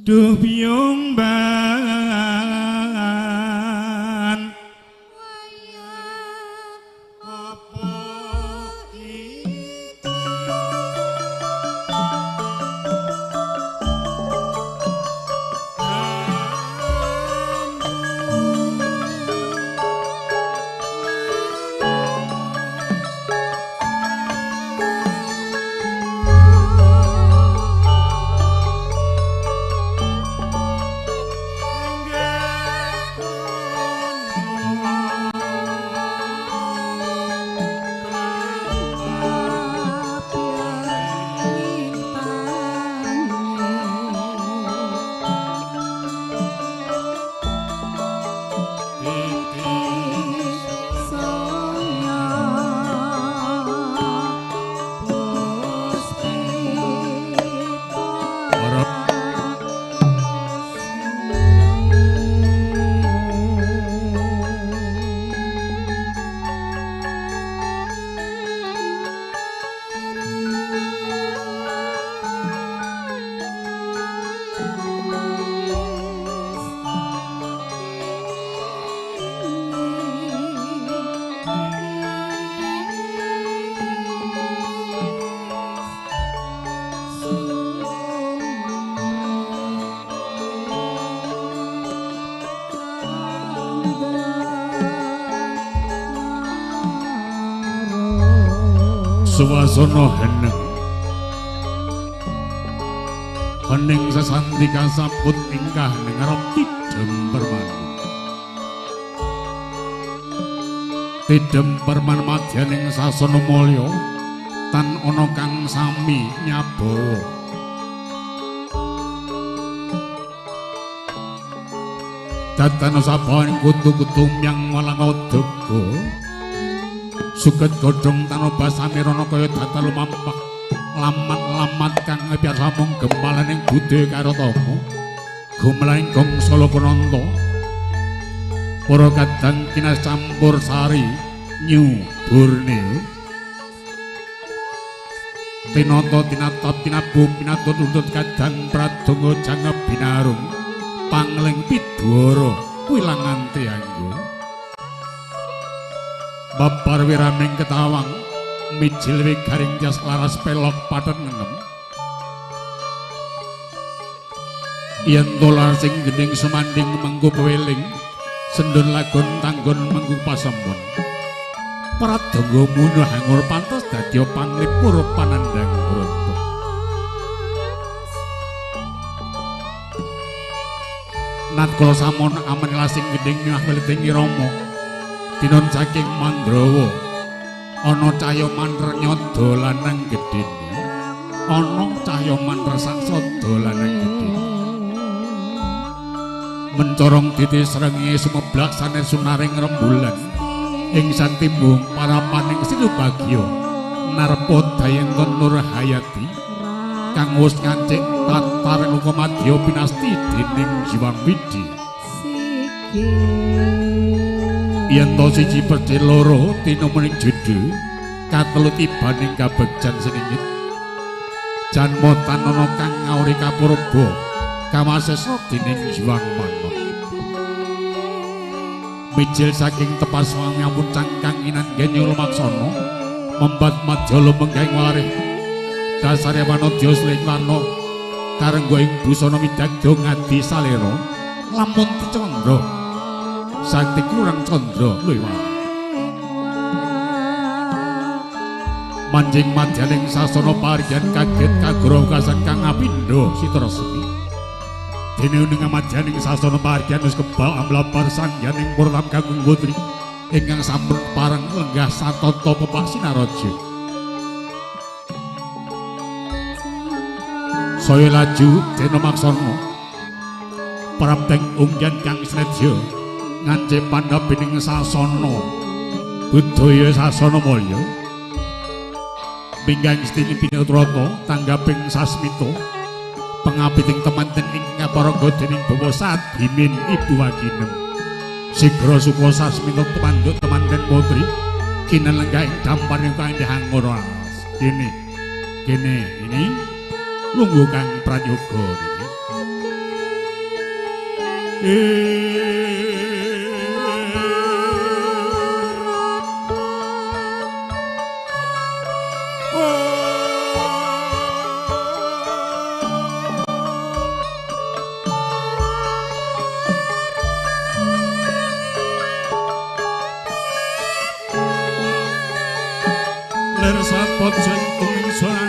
Duh biyung ban apa iki Suasana hening. Hening sesanti kasaput ingkah ngarep tidhem perman. Tidhem perman madyaning sasana mulya tan ana kang sami nyabawa. Datan sabahan kutu-kutu myang walang daga. Suket godhong tanoba samirana kaya data lumampah lamat-lamat kang biasa mung gempalaning budhe Karatama gumlaing gongsa Lokananta para kadang kinas campur sari New Borneo tinata tinatap tinabu pinatut untut kadang pradonga jangep binarung pangling pidwara wilangan tianggo babar wiraming ketawang mijil wigaring jas laras pelok paten ngenem yen tolar sing gending sumanding mengku peweling sendun lagon tanggon mengku pasembon pradonga munuh hangur pantes dadi panglipur panandhang brata natkala samon amen lasing gending nyuwah weliting irama tinon saking Mandrawa ana cahya mantra nyada lanang gedhene ana cahya mantra saksada lanang gedhene mencorong titi srengenge sumeblak sanes sunaring rembulan ing santimbung parapaning Sinubagya narpa dayanton Nur Hayati kang wis ngancik tatar luka madya pinasti dening Jiwang Widi. Yen to siji percil loro tinemuning judhu katelu tibaning kabegjan siningit janma tanana kang ngauri kapurba kamasesa dening Hyang Manah. Mijil saking tepas wangamun cangkang inanggen lumaksana membat madya lumenggeng warih dasare wanadya suling warna karengga ing busana midagda ngadi salera lamun candra sakti kurang candra luwih manjing madyaning sasana paryan kaget kagura kasan kang ngapindha sitra semi dene ning madyaning sasana paryan wis kebal amlapar sangyaning purtam kakung putri ingkang sampun pareng lenggah satata pepak sinaraja. Saya laju dene maksana prapteng ungyan kang sredya ngancep pandhapining sasana budaya sasana mulya minggang stini pinutrata tanggaping sasmita pengapiting temanten ingkang paraga dening Bawa Sadimin Ibu Waginem sigra suka sasmita tumanduk temanten putri kinenlenggah ing dampar ingkang dihangura kene kene ini lungguh kang prayoga niki. Lir sapot sing tumingsa